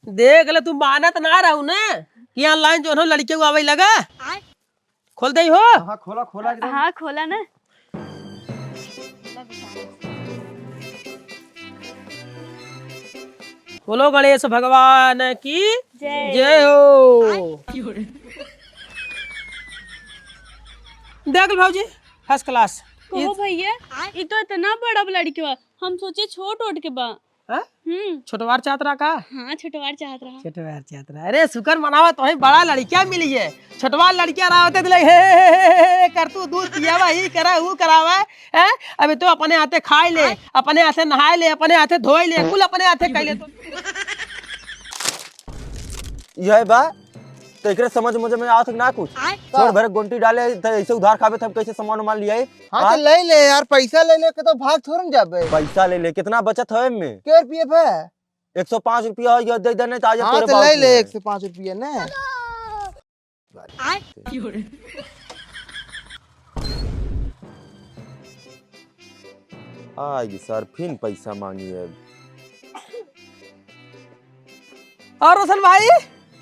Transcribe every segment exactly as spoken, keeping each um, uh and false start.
देख ले, तू मानत ना रहू ना कि online जौन हो लड़के को आवे लगा। खोल दे हो। हाँ, खोला, खोला एकदम। हाँ, खोला ना। बोलो गणेश भगवान की जय। जय हो। देख लो भौजी, first class। कहो ई भैया, ई तो इतना बड़ा लड़की बा, हम सोचे छोट ओट के बा। हाँ? हम्म। छोटवार चाहत रहा का? हाँ, छोटवार चाहत रहा। छोटवार चाहत रहा। अरे, शुक्र मनावा, तोहे बड़ा लड़किया मिली है। छोटवार लड़किया रहा होते तो ले, हे, हे, कर तू दूध पियावा, ई करा, ऊ करावा, हैं? अबे तो अपने हाथे खाए ले, अपने हाथे नहाए ले, अपने हाथे धोए ले, कुल अपने हाथे कर ले तो। यह बा, तो एकरे समझ मुझे में आवत ना कुछ। आय। छोड़ भरे गोंटी डाले, तो ऐसे उधार खाबे, तब कैसे सामान उमान लियाई? हाँ, तो हाँ? ले ले यार, पैसा ले ले के तो भाग थोड़न जाबे। पैसा ले ले, कितना बचत है इनमें? के रुपये पे? एक सौ पाँच रुपया हो, ये दे दे, नहीं तो आज हाँ, तोरे तो बाबू ले ले के। एक सौ पाँच रुपया ने। आय। आएगी सर, फिन पैसा मांगी है। और रोशन भाई?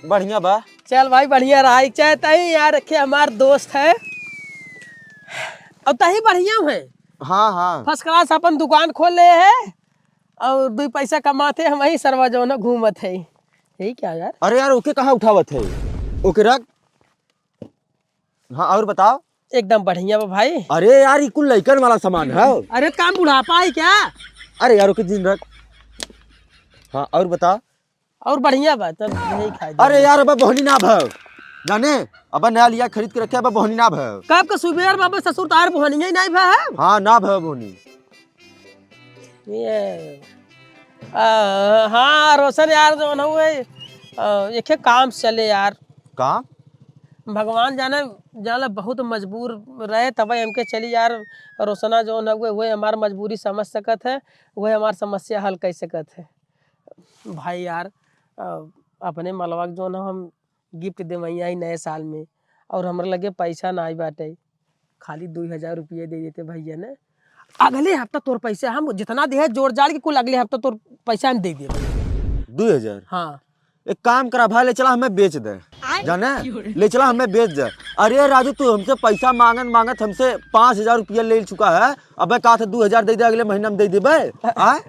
बढ़िया बा। चल भाई, बढ़िया रहा। एक चाहे तही यार, रखे हमार दोस्त है। और तही बढ़िया है। हाँ, हाँ। First class अपन दुकान खोल ले है। और दुई पैसा कमाते हम वही सरवा जौन घूमत है। यही क्या यार? अरे यार, ओके कहाँ उठावत है? ओके रख। हाँ, और बताओ। एकदम बढ़िया बा भाई। अरे यार, ई कुल लइकन वाला सामान है। अरे, काम बुढ़ापा है क्या? अरे यार, ओके दिन रख। हाँ, और बताओ। और बढ़िया बा, तब यही खाए अरे देंगे। यार, अब बोहनी ना भव। जाने, अब नया लिया खरीद के रखे, अब बोहनी ना भव। कब का सुबेर बाबा ससुर तार बोहनी ही नहीं भव। हाँ, ना भव बोहनी। ये, आ, हाँ, रोशन यार, जौन हउए, आ, एके काम से चले यार। काम? भगवान जाने, जाने बहुत मजबूर रहे, तबे हमके चली यार, रोशना जौन हउए, वही हमार मजबूरी समझ सकत है, वही हमार समस्या हल कर सकत है। भाई यार, आ, अपने मलवा के जौन हम gift देवइया ही नए साल में, और हमरे लगे पैसा नाई बाटे, खाली दुई हजार रुपये दे देते भैया ने। अगले हफ्ता तोर पैसा हम जितना देहे जोड़ जाड़ के कुल अगले हफ्ता तोर पैसा हम दे देबे। दुई हजार? हाँ। एक काम करा भाई, ले चला हमें बेच दे, आय? जाने? ले चला हमें बेच दे। अरे राजू, तू हमसे पैसा मांगत मांगत हमसे पाँच हजार रुपया ले चुका है, अबे कहा था दो हजार दे दे, अगले महीना में दे देबे। आ?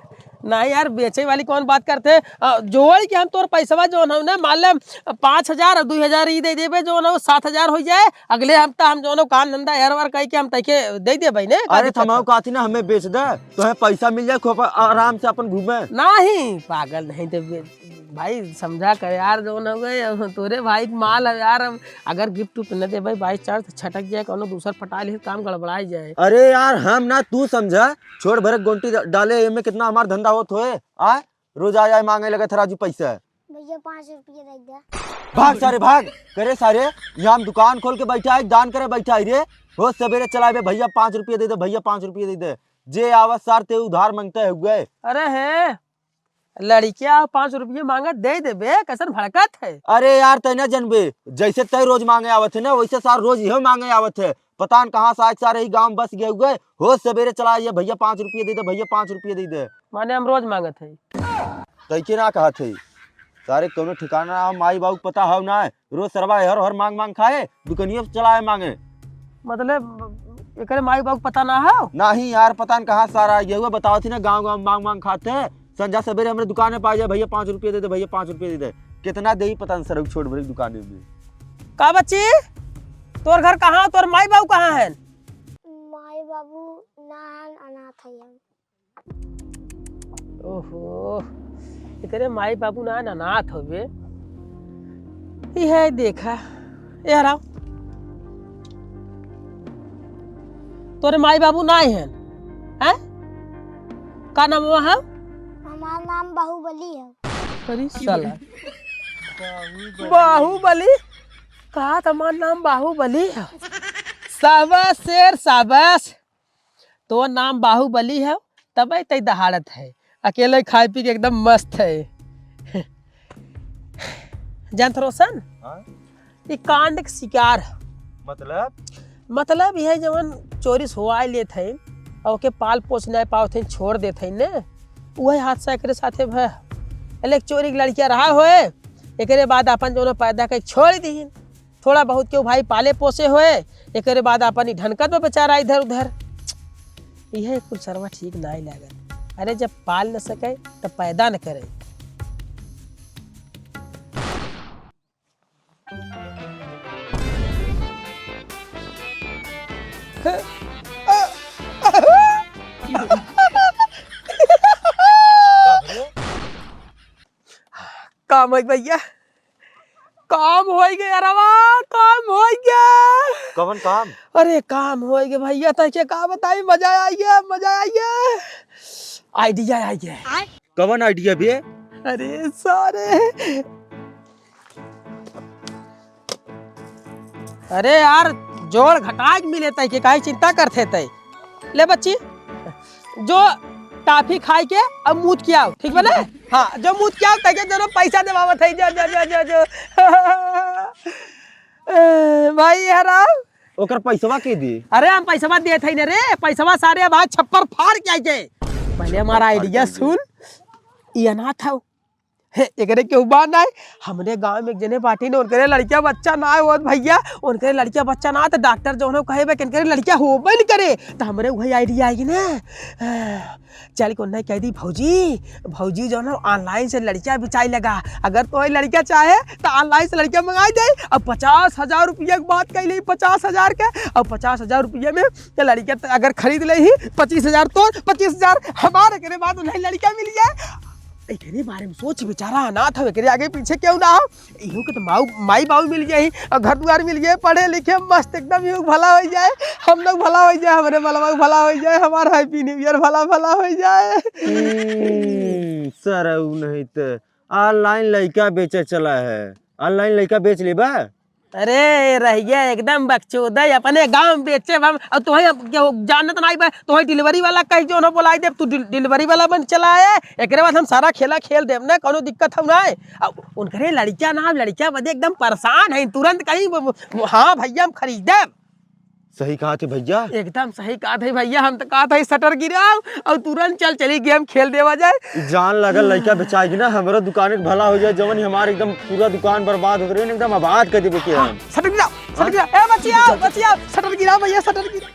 नहीं यार, बेचे वाली कौन बात करते हैं? अ, जोड़ के हम तोर पैसवा जौन हौ ना, मान ले पाँच हजार और दुई हजार ई दे देबे, जौन हौ सात हजार हो जाए। अगले हफ्ता हम जौन हौ काम धंधा हेर वार कह के हम तैके दे देबे ने। अरे थमाओ कहती ना, हमें बेच दे, तो है पैसा मिल जाए, खूब आराम से अपन घूमे। नहीं पागल, नहीं देबे। भाई समझा कर यार, जौन हौ गए, अब तोरे भाई के माल है यार, अब अगर gift उफ्ट न देबे by chance तो छटक जाए, कौनो दूसर पटा ले, काम गड़बड़ाई जाए। अरे यार, हम ना तू समझा, छोड़ भरे गोंटी डा-, डाले, एमे कितना हमार धंधा होत होए, आ? रोज आ जाए मांगे लगे था राजू पैसा। भैया पाँच रुपये दे दे। भाग सारे भाग, करे सारे, यहाँ हम दुकान खोल के बैठा है, दान करे बैठा है रे, रोज सवेरे चलाए बे, भैया पाँच रुपये दे दे, भैया पाँच रुपये दे दे, जे आवत सार ते उधार मांगते हुए। अरे हे, लड़किया पाँच रुपये मांगत दे देबे, कैसन भड़कत है? अरे यार, तै ना जनबे, जैसे तै रोज मांगे आवत है ना, वैसे सार रोज इहो मांगे आवत है। पता न कहाँ से आज सारे ही गांव में बस गए हुए, हो सवेरे चला आइए, "भैया पाँच रुपये दे दे, भैया पाँच रुपये दे दे।" माने हम रोज मांगत है? तै के ना कहत है? सारे कौनो ठिकाना ना, माई बाबू के पता हौ ना, रोज सरवा हर हर मांग मांग खाए, दुकनिया पे चला आए मांगे। मतलब, एकरे माई बाबू के पता ना हौ? नहीं यार, पता न कहाँ सारा ये हुआ, बतावत ही ना, गाँव गाँव मांग मांग खाते। संझा सवेरे हमरे दुकाने पे आ जाए, "भैया पाँच रुपये दे दे, भैया पाँच रुपये दे दे।" कितना देई पता न सरऊ छोट बड़ी दुकाने में। का बच्ची, तोर घर कहाँ, तोर माई बाबू कहाँ हैं? माई बाबू ना हैं, अनाथ है हम। ओहो, एकरे माई बाबू ना, ना अनाथ हवे। ई है देखा, ए हराओ। तोरे माई बाबू ना हैं, हैं? का नाम हुआ है? हमार नाम बाहुबली है। अरे साला। बाहुबली? कहा त हमार नाम बाहुबली है। शाबाश शेर, शाबाश। तोर नाम बाहुबली है, तबे तै दहाड़त है। अकेले खाए पी के एकदम मस्त है। जानत रोशन? हाँ? ई कांड के शिकार है। मतलब? मतलब यह जवन चोरी से हुआ लेत है और ओके पाल पोस नहीं पावत है, छोड़ देत है ने, वही हादसा एकरे साथे भय। एक चोरी के लड़किया रहा होए, एकरे बाद अपन जौन पैदा कइ छोड़ दीन। थोड़ा बहुत केहू भाई पाले पोसे होए, एकरे बाद अपन ही ढनकत में बेचारा इधर उधर। यह कुल सरवा ठीक नाहीं लागत। अरे, जब पाल न सके, तब पैदा न करे। काम होइ भइया, काम होइ गए अरवा, काम होइ गए। कवन काम? अरे काम होइ गए भइया, तोहके का बताई, मजा आइ गए, मजा आइ गए। Idea आइ गए। कवन idea बे? अरे सारे, अरे यार, जोड़ घटाइ के मिले तोहके, काहे चिंता करत है तै? ले बच्ची, जो टॉफी खाइ के अब मूत के आउ, ठीक बा ना? हाँ, जो मूत के आउ, तोहके जौन पैसा देवावत है, जो, जो, जो, जो, जो। ए, भाई हराम। ओकर पैसवा के दी? अरे हम पैसवा देत है ना रे, पैसवा सारे अब आज छप्पर फाड़ के आइ जाए। पहले हमार छप्पर फाड़ idea के आइ जाए। सुन, ई अनाथ है। हे, एकरे केहू बा नाहीं। हमरे गाँव में एक जने बाटी न, उनकरे लड़किया बच्चा नाहीं होत भइया, उनकरे लड़किया बच्चा नाहीं, त डॉक्टर जौन हौ कहे बा कि इनकरे लड़किया होबे न करे। त हमरे उहइ idea आइ न, चल के उन्हें कहि दी, "भौजी, भौजी जौन हौ online से लड़किया बिचाइ लगा, अगर तोहइ लड़किया चाहे त online से लड़किया मंगाइ दे।" अब पचास हजार रुपया के बात कहि ले, पचास हजार के, अब पचास हजार रुपया में त लड़किया त अगर खरीद लेही, पच्चीस हजार तोर, पच्चीस हजार हमार, एकरे बाद उन्हें लड़किया मिल जाए। एकरे बारे में सोच, बेचारा अनाथ हौ, एकरे आगे पीछे केहू ना हौ। इहू के त माऊ, माई बाऊ मिल जाई अउर घर दुआर मिल जाए, पढ़े लिखे मस्त एकदम इहू के भला होइ जाए, हम लोग भला होइ जाए, हमरे मलवा के भला होइ जाए, हमार Happy New Year भला भला होइ जाए। हम्म, सरऊ नहीं त online लइका बेचे चला है, online लइका बेच लेबा? अरे रहिया एकदम बकचोद है, अपने गाँव में बेचे बा हम, अउर तोहइ अब केहू जानत नाहीं बा, तोहइ delivery वाला कहि जौन हौ बोलाइ देब, तू डिल-, delivery वाला बन चला आए, एकरे बाद हम सारा खेला खेल देब ना, कौनो दिक्कत हौ नाहीं। अब उनकरे लड़किया ना, लड़किया बदे एकदम परेशान है, तुरंत कहीं ब-, ब-, हाँ भइया हम खरीदेब। सही कहत है भइया। एकदम सही कहत है भइया, हम त कहत है shutter गिराउ अउर तुरंत चल चली game खेल देवा जाए। ई जान लागल लइका बेचाएगी ना, हमरो दुकान के भला होइ जाए, जवन हमार एकदम पूरा दुकान बर्बाद होत रहे, एकदम आबाद कर देबे के हम। Shutter गिराउ, shutter हाँ? गिराउ, ए बचिया, बचिया, shutter गिराउ भइया, shutter गिराउ।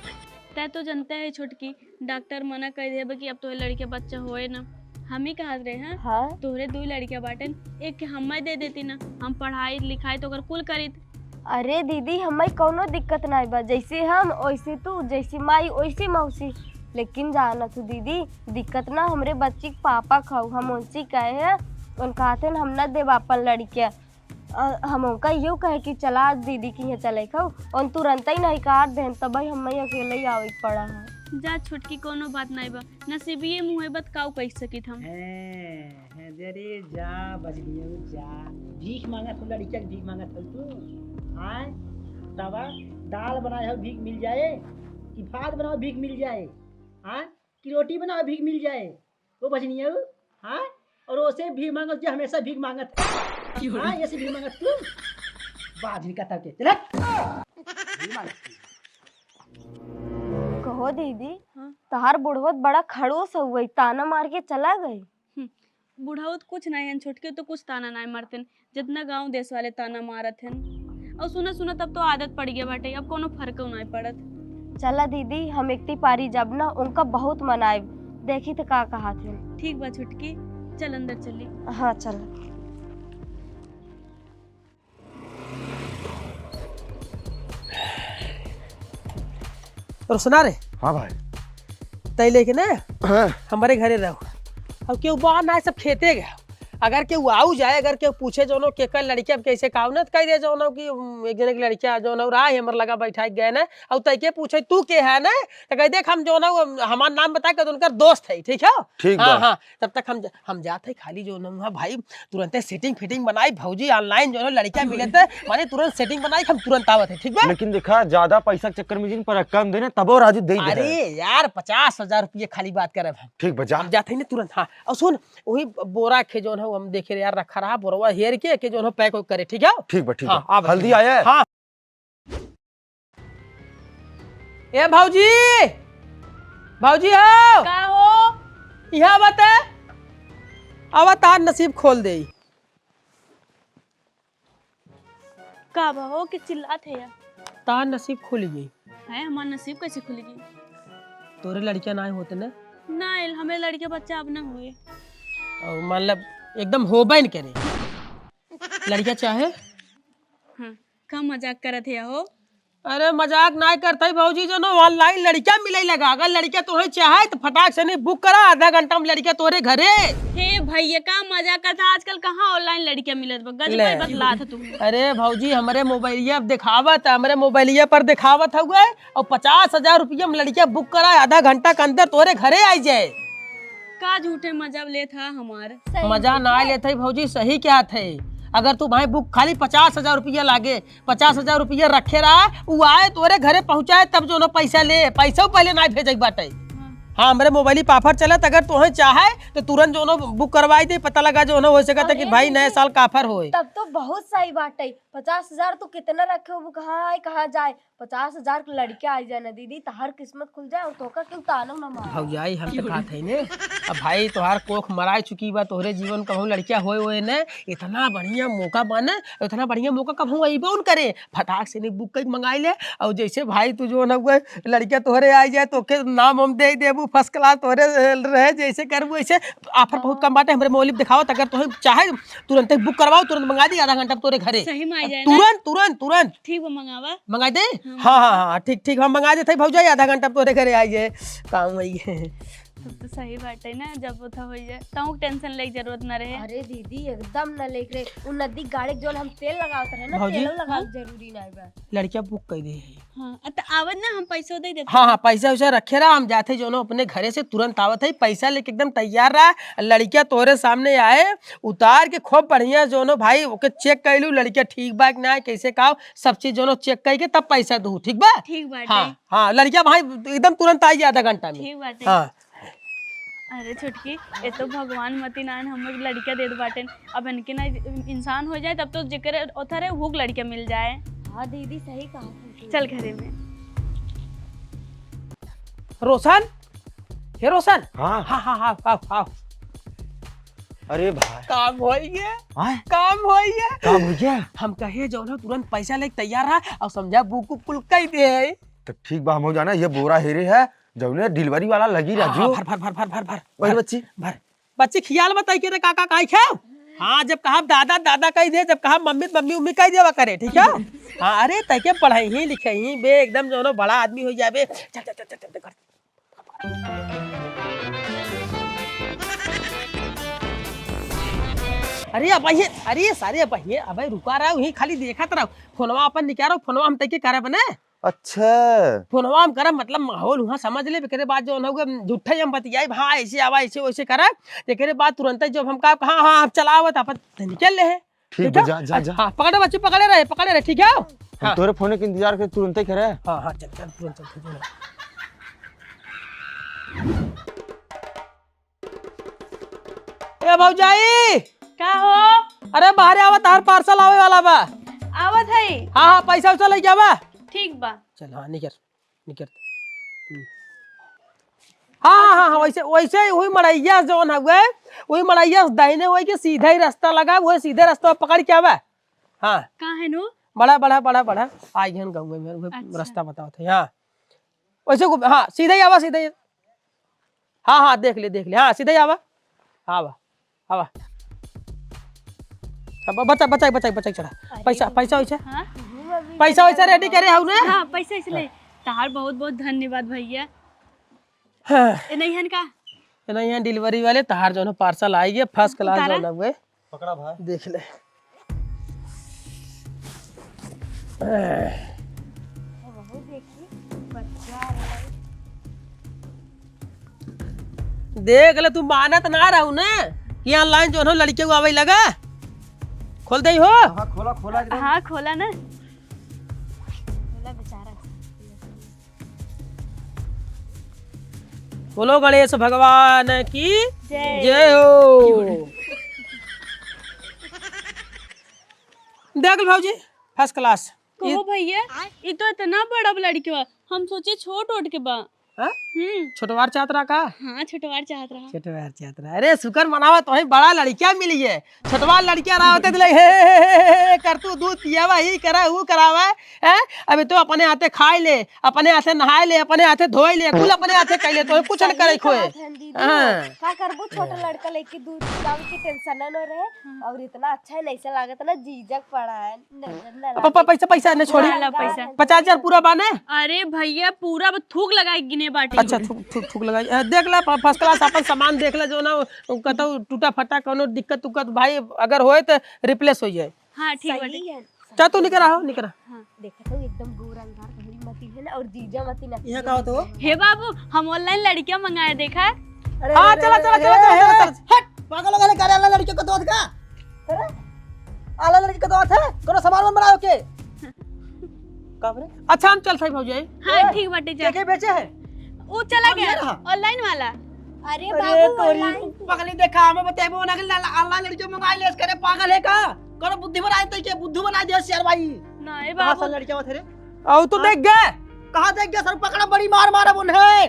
तै तो जनते है छोटकी, डॉक्टर मना कइ देबे कि अब तोहरे लड़के बच्चा होए ना। हम ही कहत रहे हैं, हाँ? तोहरे दुइ लड़के बाटेन, एक के हम्मे दे देती ना, हम पढ़ाई लिखाई तो ओकर कुल करीत। अरे दीदी, हम्मे कौनो दिक्कत नाहीं बा, जैसे हम वैसे तू, जैसी माई वैसी मौसी। लेकिन जानत हू दीदी, दिक्कत ना हमरे बच्ची के पापा क हौ, हम उनसे कहे हैं, उन कहते हैं हम ना देब अपन लड़के। अ, हम उनका इहो कहे कि चला दीदी के यहाँ चले खाओ, उन तुरंत ही नहीं काट देन, तब भाई हमें अकेले ही आवे के पड़ा है। जा छोटकी, कोनो बात नहीं बा, नसीबिये मुँह है, बत काऊ कह सकित हम। हैं, हैं, दे रे, जा बजनियो, जा। भीख मांगत हो, लड़किया के भीख मांगत हो तू? आय, तवा दाल बनाए हो, भीख मिल जाए, कि भात बनाओ, भीख मिल जाए, आय, कि रोटी बनाओ, भीख मिल जाए। ओ बजनिया, हाँ? और ओसे भीख मांगत, जे हमेशा भीख मांगत है। क्यों रे? हाँ, ये से भीख मांगत तू? बाज निकल के, चल हट। भीख मांगत तू। कहो दीदी, हाँ? तहार बुढ़वत बड़ा खड़ूस हुए, ताना मार के चला गए। हम्म, बुढ़वत कुछ नहीं है, छोटके तो कुछ ताना नहीं मारते। जितना गाँव देश वाले ताना मारत हन। और सुना, सुना, तब तो आदत पड़ गया बाटे, अब कोनो फर्क नहीं पड़त। चला दीदी, हम एकती पारी जब ना उनका बहुत मनाएब, देखी त का कहत हन। ठीक बा छोटकी, चल अंदर चली। हाँ, चल। रुसना रे। हाँ भाई। तै लेके ना हाँ। हमारे घरे रहो। अब केहू बाहर ना, सब खेते गए। अगर केहू आऊ जाए, अगर केहू पूछे जौनो के कर लड़किया, अब कैसे कहाऊ ना, तो कह दे जौनो कि, उम, एक जने की लड़किया जौनो रहा है, हमर लगा बैठा के गए ना, और तै के पूछे, "तू के है ना?" तो कह दे, "हम जौनो, उम, हमार नाम बता के उनकर दोस्त है, ठीक है?" ठीक हाँ, बा। हाँ, तब तक हम जा-, हम जात है खाली जौनो, हाँ भाई, तुरंते setting fitting बनाई, भौजी online जौनो लड़किया मिले थे, माने तुरंत setting बनाई, हम तुरंत आवत है, ठीक बा? लेकिन देखा, ज्यादा पैसा के चक्कर में जिन पर कम देने, तबो राजू दे दे। अरे यार, पचास हजार रुपये खाली बात करे भाई। ठीक बा, जा। हम जात है ना तुरंत, हाँ। और सुन, वही बोरा के जौन है, हम देखे यार रखा रहा, बोरवा हेर के, के जौन है, pack वैक करे, ठीक है? ठीक बा, ठीक हाँ, बा। आ बा, हल्दी ठीक बा। आया है? हाँ। ए भौजी, भौजी हो। का हो? यहाँ बते। अब तार नसीब खोल देई। का बा हो कि चिल्लात है यार? तार नसीब खुल गई। है, हमार नसीब कैसे खुल गई? तोरे लड़किया ना होते ना? ना, एल-, हमें लड़के बच्चा अब ना हुए। और मतलब एकदम होबे न करे। लड़किया चाहे? हाँ, का मजाक करत है हो? अरे मजाक नाय करत हई भौजी, जौन online लड़किया मिले लगा। अगर लड़किया तोहे चाहे तो फटाक से नहीं book करा, आधा घंटा में लड़किया तोरे घरे। हे भैया, का मजाक करत है? आजकल कहाँ online लड़किया मिलत बा? गजब ले। बतलात है तू। अरे भौजी, हमरे मोबाइलिया दिखावत, हमरे मोबाइलिया पर दिखावत हउए और पचास हजार रुपया में लड़किया book करा, आधा घंटा के अंदर तोरे घरे आई जाए। का झूठे मजा लेत है हमार? सही मजा ना लेत है भौजी, सही कहत है। अगर तू भाई book खाली पचास हजार रुपया लागे, पचास हजार रुपया रखे रहा, उ आए तोरे घरे पहुँचाए, तब जौन पैसा ले, पैसा पहले ना भेजे के बाटे। हाँ। हाँ, हमरे मोबाइल पे offer चलत, अगर तोहे चाहे तो तुरंत जौन book करवाई दे, पता लगा जौन हो सकता है कि अरे भाई नए दीदी, साल का offer होए। तब तो बहुत सही बाटे। पचास हजार तू कितना रखे हो, कहाँ आए, कहाँ जाए? पचास हजार के लड़के आ जाए ना दीदी, तहार किस्मत खुल जाए और तोका केहू तानो ना मारे। भौजाई, हम तो कहत है ने, अब भाई तोहार कोख मराए चुकी बा, तोहरे जीवन कहूँ लड़किया होए होए ने, इतना बढ़िया मौका बा ने, इतना बढ़िया मौका कबहूँ अइबो न करे। फटाक से नहीं book कइके मंगाई ले, और जैसे भाई तू जौन हुए लड़किया तोहरे आ जाए, तोके नाम हम दे देबू, first class तोहरे रहे, जैसे करबू ऐसे। Offer बहुत कम बाटे, हमरे मोबाइल पे दिखावत, अगर तोहे चाहे तुरंत book करवाओ, तुरंत मंगा दी, आधा घंटा में तोरे घरे। सही में आ जाए ना? तुरंत, तुरंत, तुरंत। ठीक बा, मंगावा। मंगा दे? हाँ, हाँ, हाँ, हाँ, ठीक, ठीक, हम मंगा देत हई भौजाई, आधा घंटा में तोरे घरे आई है, काम वही है। तब तो सही बाटे ना, जब उठा होई जाए, तहूँ के tension लेके जरूरत ना रहे। अरे दीदी, एकदम ना लेके रहे। उ नदी गाड़े के जौन हम तेल लगावत रहे ना, भौजी? तेलो लगावे हाँ? जरूरी ना बा। लड़किया book कर दे है। हाँ, अ, त आवत ना, हम पैसो दे देते। हाँ, हाँ, पैसा वैसा रखे रहा, हम जाते जौनो अपने घरे से तुरंत आवत है, पैसा लेके एकदम तैयार रहा। लड़किया तोरे सामने आए, उतार के खूब बढ़िया जौनो भाई ओके check कर लू, लड़किया ठीक बा कि ना, कैसे का, सब चीज जौनो check करके तब पैसा दू, ठीक बा? ठीक बाटे। हाँ, हाँ, लड़किया भाई एकदम तुरंत आई आधा घंटा में। ठीक बाटे। हाँ। अरे छोटकी, ये तो भगवान मती नान हमर लड़किया देत बाटेन। अब इनके ना इंसान हो जाए तब तो जेकरे ओथरे हुक लड़किया मिल जाए। हाँ दीदी, सही कहा तू। चल घरे में। रोशन, हे रोशन। हाँ। हाँ, हाँ, हाँ, आओ, आओ। अरे भाई। काम होई गया। हाँ? काम होई गया। काम हो गया? हम कहे जौन हो तुरंत पैसा लेके तैयार रहा और समझा book उक कुल कई दे। तो ठीक बा, हम हो जाना, ये बोरा हेरे है, जौने delivery वाला लगी हाँ, राजू। हाँ, भर, भर, भर, भर, भर, भर। वही भर, बच्ची। भर। बच्ची खियाल बताई के रे, का, का, काई खाओ? हाँ, जब कहा दादा, दादा कही दे, जब कहा मम्मी, मम्मी, उम्मी कही देवा करे, ठीक है? हाँ, अरे, तैके पढ़ाई ही, लिखाई ही, बे, एकदम जौनो बड़ा आदमी हो जाबे। चल, चल, चल, चल, चल, चल, घर। अरे, अब ये, अरे, सारे, अब ये, अबे, रुका रहा, वहीं खाली देखत रहो। फोनवा अपन निकालो, फोनवा हम तैके करब ने। अच्छा। फोनवा हम करब, मतलब माहौल उहाँ समझ लेब, एकरे बाद जौन होगे, झूठे ही हम बतियाइब, हाँ, ऐसे आवा, ऐसे वैसे करब, एकरे बाद तुरंते जब हम कहब, हाँ, हाँ, आप चलावत, अपन निकल ले है। ठीक ठीक बा, है? जा, जा, जा। हाँ, पकड़े बच्ची, पकड़े रहे, पकड़े रहे, ठीक है? हम हाँ। तोरे फोन के इंतजार करे, तुरंते करे। हाँ, हाँ, चल, चल, तुरंत चल, तुरंत। ए भौजाई! का हो? अरे बाहरे आवा, तहार parcel आवे वाला बा। आवत है। हाँ, हाँ, पैसा वैसा लेके आवा। ठीक बा। चल, हाँ, निकर, निकर। हम्म। हाँ, हाँ, हाँ, हाँ, वैसे, वैसे ही वही मड़ैया जौन हउए, वही मड़ैया से दाहिने होई के सीधा ही रास्ता लगा, वही सीधे रास्ता पकड़ के आवा। हाँ। का है नु? बड़ा, बड़ा, बड़ा, बड़ा। आई गहन गाँव में, वही अच्छा। रास्ता बतावत है, हाँ। वैसे घूम, हाँ, सीधा ही आवा, सीधा ही। हाँ, हाँ, देख ले, देख ले। हाँ, सीधा ही आवा। आवा, आवा। अब बचा, बचा, बचा, बचा, चढ़ा। अरे पैसा, पैसा वैसा? हाँ? पैसा वैसा ready करे हऊ ना? हाँ, पैसा इसलिए। हाँ। तहार बहुत, बहुत धन्यवाद भैया। हाँ। ए नहीं हन का? ए नहीं हन delivery वाले, तहार जौन parcel आई गया, first class उतारा? जौन हुए। पकड़ा भाई। देख ले। देख ले, तू मानत ना रहू ना कि online जौन हो लड़के को आवे लगा। खोल दे हो। हाँ, खोला, खोला एकदम। हाँ, खोला ना। खोला बेचारा। बोलो गणेश भगवान की जय। जय हो। देख लो भौजी, first class। कहो ई भैया, ई तो इतना बड़ा लड़की बा, हम सोचे छोट ओट के बा। हाँ? हम्म। छोटवार चाहत रहा का? हाँ, छोटवार चाहत रहा। छोटवार चाहत रहा। अरे, शुक्र मनावा, तोहे बड़ा लड़किया मिली है। छोटवार लड़किया रहा होते तो लगे, "हे, हे, हे, हे, हे, कर तू दूध पियावा, ही करा, ऊ करावा, हैं? अबे तो अपने हाथे खाए ले, अपने हाथे नहाए ले, अपने हाथे धोए ले, कुल अपने हाथे कर ले, तोहे कुछ न सही करे खोए।" कहत हन दीदी, हाँ। का करबू, छोटा हाँ। लड़का लेके दूध पियावे के tension न रहे, हाँ। और इतना अच्छा है, नहीं से लागत ना, जीजक पड़ा है। प-, प-, पैसा, पैसा ने छोड़ी। हाँ, ला पैसा। पचास हजार पूरा बाने? अरे भैया, पूरा ब-, थूक लगाई गिने बाटे। अच्छा, थूक, थूक, थूक लगाई। अ, देख ला, फ-, first class अपन सामान देख ला, जो ना, उ कतौ टूटा फटा कौनो दिक्कत उक्कत भाई अगर होए त replace हो जाए। हाँ, ठीक बाटे। सही है। चल तू निकरा हो, निकरा। हाँ। देखत हो, एकदम गोर अंगार, तोहरी मती है ना, और जीजा मती ना। यहाँ का हो तो? हे बाबू, हम online लड़कियाँ मंगाए, देखा। अरे, हाँ, अरे, चला, अरे, चला, अरे, चला, अरे, चला, अरे, चला। हट, पागल हो गए का रे, आला लड़कियों का दोस्त का? अरे, आला लड़की का दोस्त है, कोनो सामान वामान बनाओ के? का रे? अच्छा, हम चलत हई भौजी। हाँ, ए, ठीक बाटे, जा। के, के बेचे है? वो चला और गया, ये रहा? Online वाला। अरे अरे बाबू, तोरी online। पगली देखा, हमें बतेबो ना कि ला-, ला-, आला लड़कियों मंगाई लेस करे, पागल है का? कोनो बुद्धि बनाए तो के बुद्धू बना दिया शेर भाई। ना, ए कहाँ बाबू। सा लड़कियाँ थे रे? औ, तू हाँ? देख गए? कहाँ देख गया सर? पकड़ा, बड़ी मार मारा बोल है।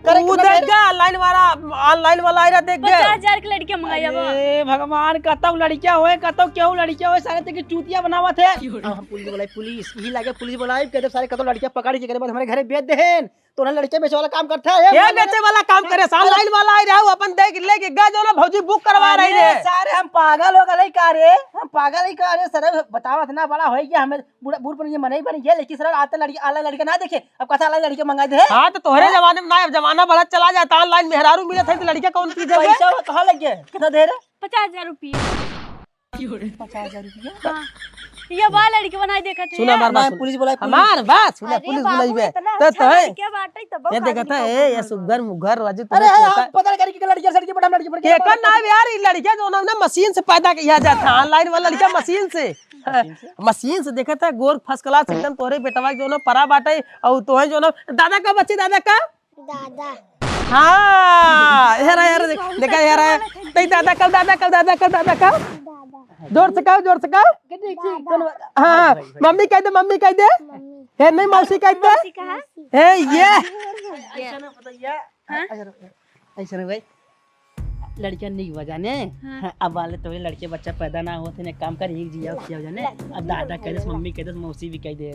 करे ऊ कितना देख मेरे? गया, online वाला, online वाला आइरा देख गए। पचास हजार के लड़के मंगाई अब। अरे भगवान, कतौ लड़किया होए, कतौ केहू लड़किया होए, सारे ते के चूतिया बनावत है। अब हम पुलिस बुलाई, पुलिस, यही लागे पुलिस बुलाई, कहते सारे कतौ लड़किया पकड़ के करे बाद हमारे घरे बेच देहेन। तो ना लड़के बेचे वाला काम करता है, ये बोल बेचे वाला काम करे, online वाला आइरा, अपन देख लेके गए जो ना भौजी book करवा रही अरे रे। सारे हम पागल हो गए का रे? हम पागल ही का रे? सर बताओ, इतना बड़ा हो गया, हमें बूढ़ा, बूढ़ पर ये मने ही बन गया, लेकिन सर आज तक लड़की, आला लड़का ना देखे, अब कैसा आला लड़का मंगा दे? हाँ, तो तोहरे हाँ? जमाने में ना, अब जमाना बड़ा चला जाता, online मेहरारू मिलत है, तो लड़का कौन चीज है बे? पैसा वो कहाँ लग गया? कितना दे रहे? पचास हजार रुपया। पचास हजार रुपया? हाँ। ये बा लड़की बनाई देखत है। सुना हमार बात, ना, सुन। पुलिस बुलाई, पुलिस। हमार बात, सुना, अरे पुलिस बाबू, बुलाई बे। इतना तो अच्छा तोहे लड़का बाटे, तब ये देखत है, ए, ये सुग्घर मुग्घर राजू, अरे, तुम्हें हाँ, पता पता नहीं करी कि लड़कियाँ, लड़की पटा, लड़की पटा, केकर ना यार, ये लड़कियाँ जो ना, ना मशीन से पैदा किया जाता है, online वाला लड़का मशीन से। मशीन से? मशीन से देखत है, गोर first class एकदम तोहरे बेटवा के जो ना परा बाटे, और तोहे जो ना, दादा का बच्ची, दादा का? दादा। हाँ, हेरा, हेरा, देख, देखा, हेरा, तई दादा का, दादा का, दादा का, दादा का? दादा। जोर से कहो, जोर से कहो। दादा। हाँ, हाँ, मम्मी कह दे, मम्मी कह दे। मम्मी। हे, नहीं, मौसी कह दे। मौसी कहा? हे, ये। ये। ऐसा ना बताइए। हाँ? ऐसा ना, ऐसा ना भाई। लड़कियाँ नहीं हुआ जाने। हाँ। हाँ, अब वाले तो लड़के बच्चा पैदा ना होते ने, काम कर ही जिया, किया जाने। अब दादा कह दे, मम्मी कह दे, मौसी भी कह दे।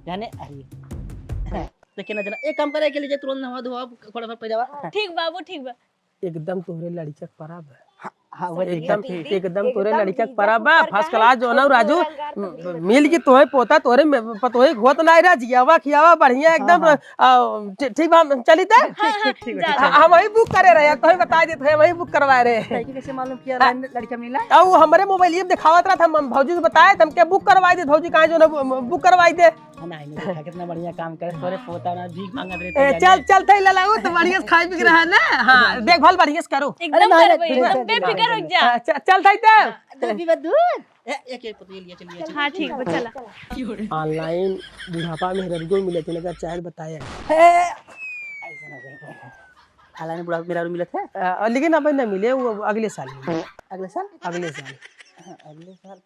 जाने, अरे। हाँ। लेकिन ना जना, एक काम करे के लिए तुरंत नहा धोआ, फटाफट पहले आवा। ठीक बाबू, ठीक बा। एकदम तोहरे लड़का के परा बा। हाँ, हाँ, वो एकदम, एकदम तोहरे एकदम लड़का के परा बा, first class जो ना राजू, म-, मिल के तोहे पोता तोहरे में, पतोहे होत ना रहा, जियावा खियावा बढ़िया हाँ, एकदम, हाँ। आ, ठी-, ठीक बा, हम चली ते? हाँ, हाँ, ठीक, ठीक, ठीक, जा, ठीक। जा। हम वही book करे रहे, तोहे बताए देत है, वही book करवाए रहे। लड़की कैसे मालूम किया हाँ। लड़का मिला? आ, वो हमरे मोबाइल ये दिखावत रहा था, हम भौजी से बताए, त हमके book करवाए दे, भौजी कहाँ जो ना book करवाए दे। हाँ, नहीं, नहीं, देखा कितना बढ़िया काम करे, तोरे पोता ना भीख मांगत रहे ए, तो चल, जाने। चल, थई लाला, वो तो बढ़िया से खाए पी के रहा ना। हाँ, देखभाल बढ़िया से करो। एकदम अरे, नहीं, करबे, नहीं, एकदम नहीं, बेफिक्र नहीं, हो जा। हाँ, च-, चल, थई तो। हाँ, दूध पीबा, दूध? ए, एक, एक पतली लिया, चलिए, चलिए। हाँ, ठीक बा, चला। Online बुढ़ापा में रजगो मिले थे, अगर चाहे बताए। ए, ऐसा ना कहीं। Online बुढ़ापा में मेरा मिलत है? अ, लेकिन अब ना मिले, वो अगले साल मिले। अगले साल? अगले साल। हाँ, अगले साल।